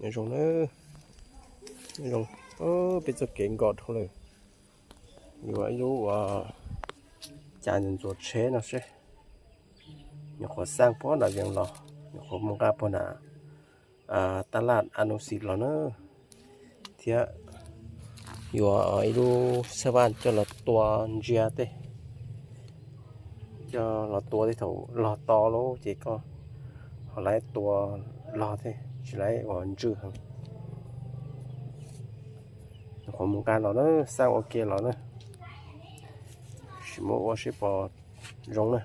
Nyob zoo na, nyob zoo. Peb txoj kev nkos dhau lawm. Yuav ib lub ua cas ntxuav tsheb no seb nyuam qhuav xaj puag nram Vees los, nyuam qhuav mus nqa puag nram tab laj Anub Xis los na, thiab yuav ib lub xab vaj coj los tua ntsia tej, coj los tua tej thaum log to lawm ces koj ho laib tua log thiab tsis laib ua ntswj heev. Nyuam qhuav mus nqa los na, xaj ua ke los na, sim muab ua seb puas zoo na.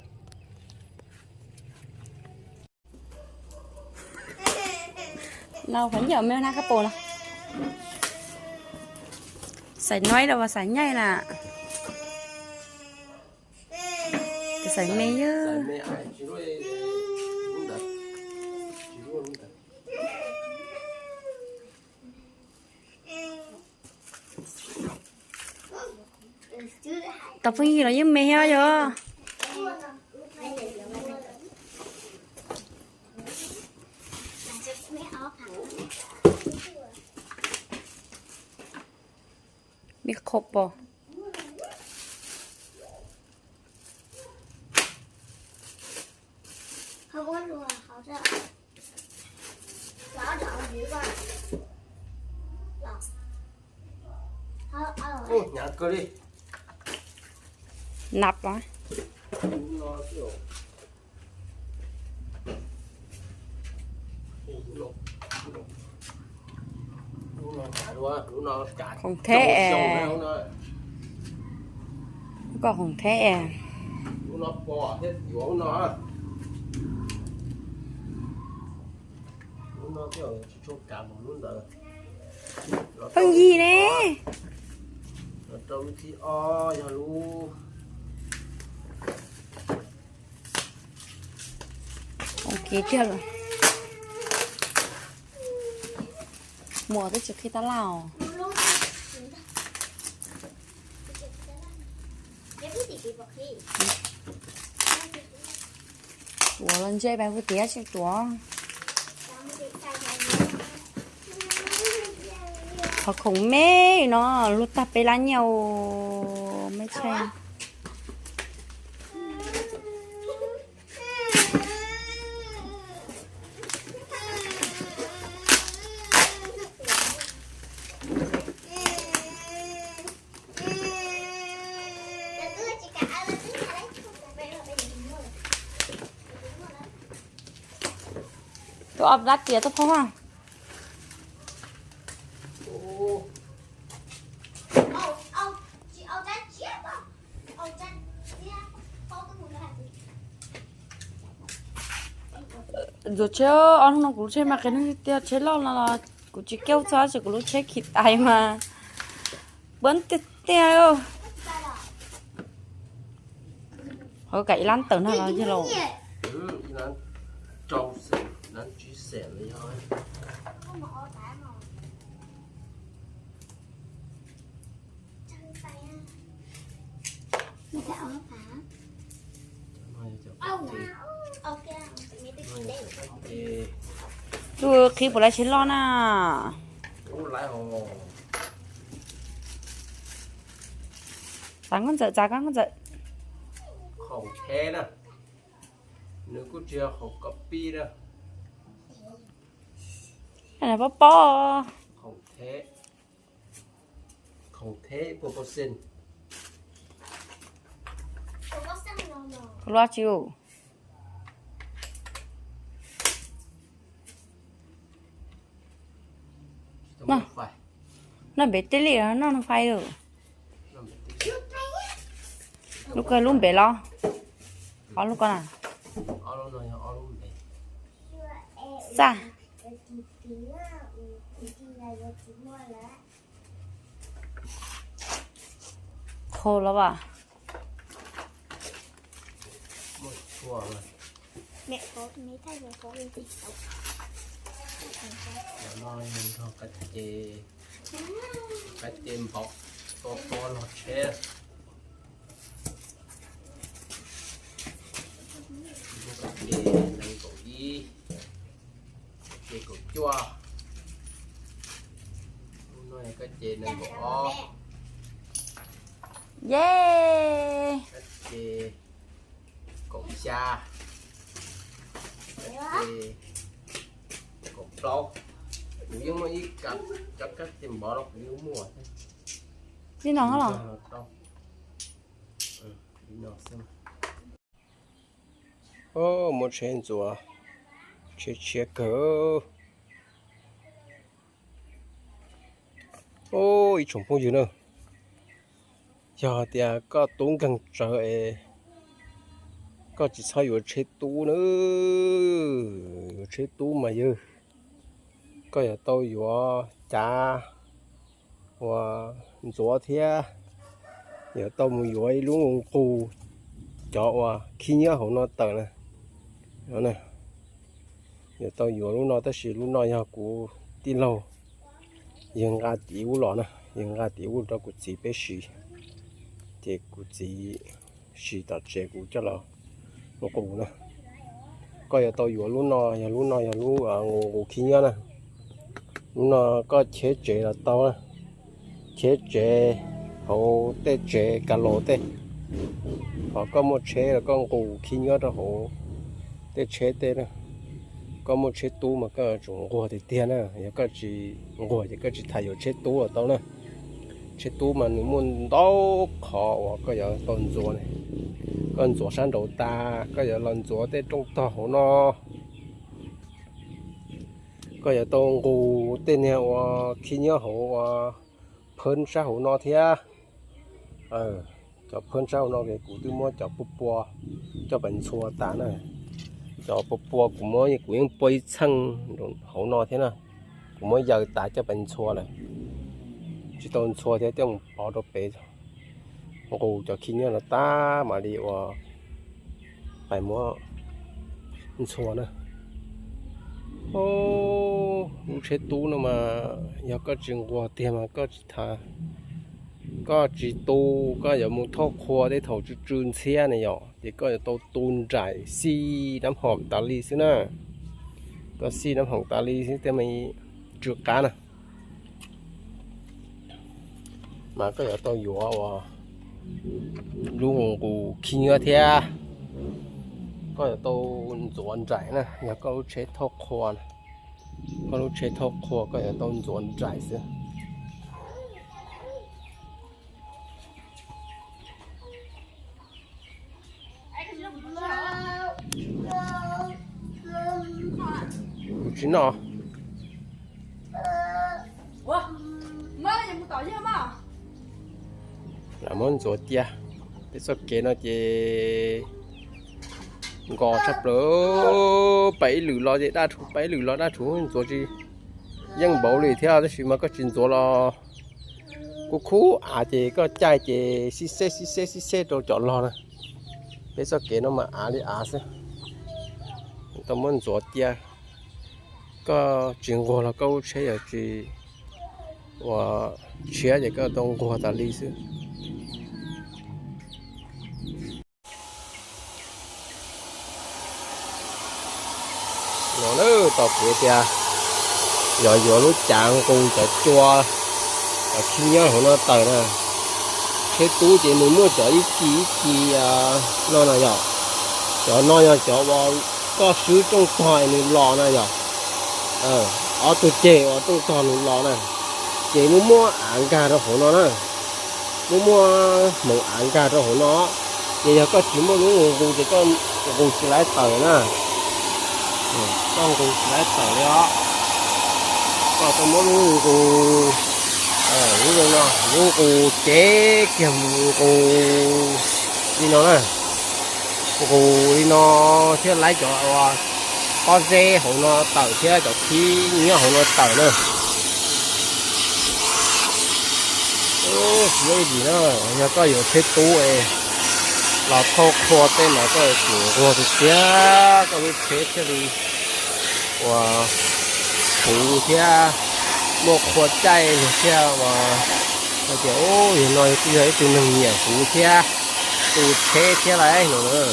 Nws qhuav nyiam me na kab pus no. Xaiv noib los xaiv nyaij na. Xaiv me yog tau pheej yig los yeej me thiab yog. Me qhov pos. Nap los. Khoom theb es. Koj khoom theb es. Pheej yig ne. Rau lub thib ob yog lub Ua ke tiag lawm. Muam twb tsis qhib tab laj os. Tuav los ntsej pais puag tiag tsis tuav. Qhov khoom me no luag tag peb lab nyiaj me tshaj. Tus ob dab tias tuaj phob mas. Ntxuav tsheb, ob hnub no kuv lub tsheb mas qis neeg tiag tiag, tsheb loj no los kuv tsis caum txog, tab sis kuv lub tsheb khi tais mas pab tiag tiag. Ho kam ib lab tawm no los yog los. Tus qhib puas lawv tsheb loj na. Txav koj ntxawm, txav koj ntxawm. Khoom theb na. Nws kuj tsis yog khoom kos pij na. Pob pob. Khoom theb. Khoom theb pua pua xees. Luaj tsis ua. Noj npem tej li, noj noj fais lawm. Lub ko lub npem los? Ob lub ko na. Xaj. Qhau los as. Qab ces npov tua tua los tsheb. Qab ces nees nkaum ib, qab ces kaum cuaj, Koj ces nees nkaum ob, ye, koj ces kaum xya, koj ces kaum plaub. Kuv yeej muaj ib cov kab cej npov no kuv yeej muaj. Li no los? Muab tsheb ntxuav, tsheb tshiab kawg. Ib tsoom phooj ywg na, yog hais tias koj tub nkeeg tsawv es koj tsis txhob yuav tsheb tub na. Yuav tsheb tub mas yog koj yuav tau yuav cav uas ntxuav thiab yuav tau mus yuav ib lub nqus cov uas khib nyiab hauv no tawm na. Yuav tau yuav lub no tab sis lub no yog kuv tij laug yawg nqa tim ub los na, yawg nqa tim ub rau kuv txiv peb siv, ces kuv txiv siv tom tsev kuv coj los nqus na. Koj yuav tau yuav lub no, yog lub no yog lub nqus nqus khib nyiab na. Lub no koj cheb tsev los tau na, cheb tsev hauv tej tsev ka laus tej, ho koj muaj tsheb los koj nqus khib nyiab rau hauv tej tsheb tej na. Koj muaj tsheb tub mas koj yuav tsum nquag tiag tiag na, yog koj tsis nquag ces koj tsis tas yuav tsheb tub los tau na. Tsheb tub mas nws muaj ntau qhov uas koj yuav tau ntxuav ne. Koj ntxuav sab nraud tas koj yuav los ntxuav tej rooj tog hauv no. Koj yuav tau nqus tej niag uas khib nyiab hauv uas phab sab hauv no thiab. Cov phab sab hauv no kuv twb muab cov pua pua coj pais ntxhua tas na. Cov pua pua kuv muab, kuv yeej pua ib txheej hauv no thiab na. Kuv muab yaws tas coj pais ntxhua lawm, tsis tau ntxhua thiab coj mus pov rau pem. Nqus cov khib nyiab no tas mam li uas pais muab ntxhua na. Lub tsheb tub no mas yog koj tsis nquag tiag mas koj tsis tas, koj tsis tu, koj yuav mus thauj qhua tej thaum tsw tsw ntxhiab ne yom, ces koj yuav tau tu nraim xij nab hoom tas li xwb na. Koj xij nab hoom tas li xwb thiaj tsw qab na. Mas koj yuav tau yuav uas lub nqus khib nyiab thiab koj yuav tau ntxuav nraim na, yog koj lub tsheb thauj qhua, koj lub tsheb thauj qhua koj yuav tau ntxuav nraim xwb. Kuv tsis noj. Lam muab ntxuav cia. Peb txoj kev no ces nkos tshaj plaws, pais ib lwm los ces daj rhuv, pais ib lwm los daj rhuv, ntxuav tsis yeej npaum li thiab, tab sis mas koj tsis ntxuav los kuj khub av ces koj caij ces sib xeb sib xeb sib xeb rau cov log na. Peb txoj kev no mas av li av xwb, tau muab ntxuav cia. Koj tsis nquag los koj lub tsheb yuav tsis ua tshiab ces koj tau nquag tas li xwb. No na, tau kuv tias yog yuav lub cav nqus cov cua, cov khib nyiab hauv no tawm na. Tsheb tub ces nws muaj cov ib kis ib kis no na yom. Cov no yog cov uas koj swb rooj tog nws los na yom. Ob tug ceg uas rooj tog nws los na, ces muaj muaj av nkag rau hauv no na. Muaj muaj hmoov av nkag rau hauv no, ces yog koj tsis muaj lub nqus ces koj nqus tsis laib tawm na. Koj nqus tsis laib tawm li os. Koj tau muab lub nqus, lub no, lub nqus cev kiag mus nqus li no na. Nqus li no thiaj laib cov pob zeb hauv no tawm thiab cov khib nyiab hauv no tawm na. Ib yim na, yog koj yuav tsheb tub es los thauj qhua tej mas koj yuav tsum nquag tiag tiag koj lub tsheb thiaj li uas huv thiab muaj qhua caij thiaj uas hais tias yog no kuj yog ib tug neeg nyiam huv thiab tu tsheb thiab lauj no na.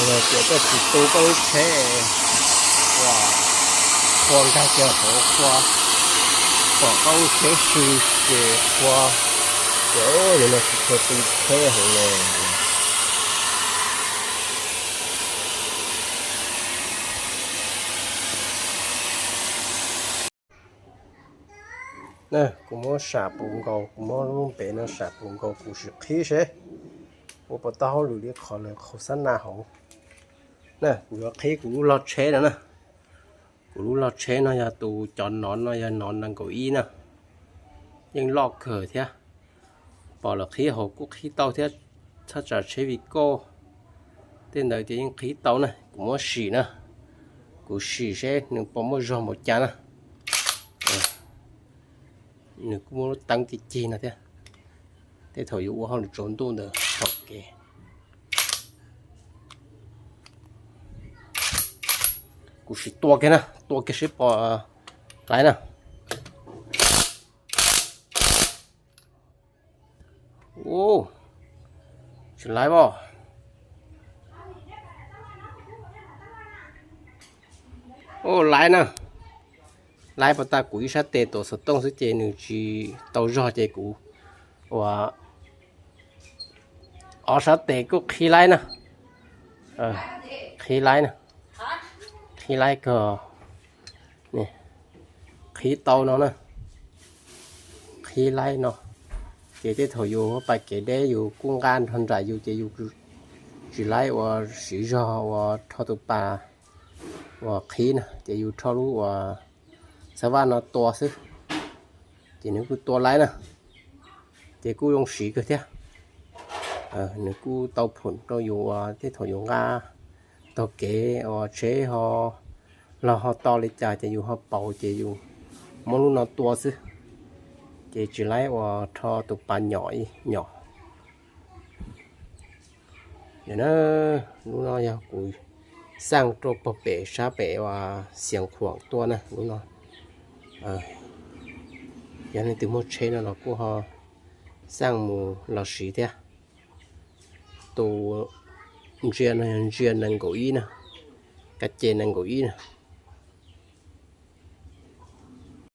Yog tias koj tsis tu koj lub tsheb uas qhua nkag kiag hauv qhua, Pom qab tsheb si ces qhua, ces nim no tsis tshua tu tsheb heev li. Kuv muab sam puv nkaus, kuv muab lub npe no sam puv nkaus, kuv sim qhib seb ua puas tau hauj lwm li qhov lawv qhau xab na hauv. Na kuv yuav qhib kuv lub log tsheb no na. Kuv lub log tsheb no yog tus cov nov no yog nov nees nkaum ib na, yeej loj kawg thiab. Pom lawv qhib hauv kuj qhib tau thiab, thaj tsam tsheb Vigo tej ntawd ces yeej qhib tau na. Kuv muab sim na, kuv sim seb nws puas muaj zog npaum cas na. Nws kuj muaj lub teeb cig cig no thiab, tej thaum yus ua hauj lwm tsaus ntuj ntawd thaum kev. Kuv sim tua kiag na, tua kiag seb puas laib na. Tsis laib as. Laib na, laib pas tas kuv ib sab tes tuav xov tooj xwb ces nws tsis tau zog ces kuv ua ob sab tes kuj qhib laib na. Qhib laib na, qhib laib kawg. Qhib tau no na, qhib laib no. Ces tej thaum yus pais kev deb yus kuj nqa nrog nraim yus ces yus tsis laib ua siv zog ua rho tus pas uas qhib na, ces yus rho lub uas xab vaj no tua xwb, ces nws kuj tua laib na. Ces kuj zoo siv kawg thiab. Nws kuj tau phoom rau yus uas tej thaum yus nqa taug kev uas tsheb ho los ho to li cas ces yus ho pauv ces yus muab lub no tua xwb, ces tsis laib uas rho tus pas nyom nyom. Lub no yog kuv xaj rau pog pem sab pem uas Xiav Khuam tuaj na lub no. Yog leej twg muaj tsheb no los kuj ho xaj mus los siv thiab. Tus ntsia no yog ntsia nees nkaum ib na, kab ce nees nkaum ib na.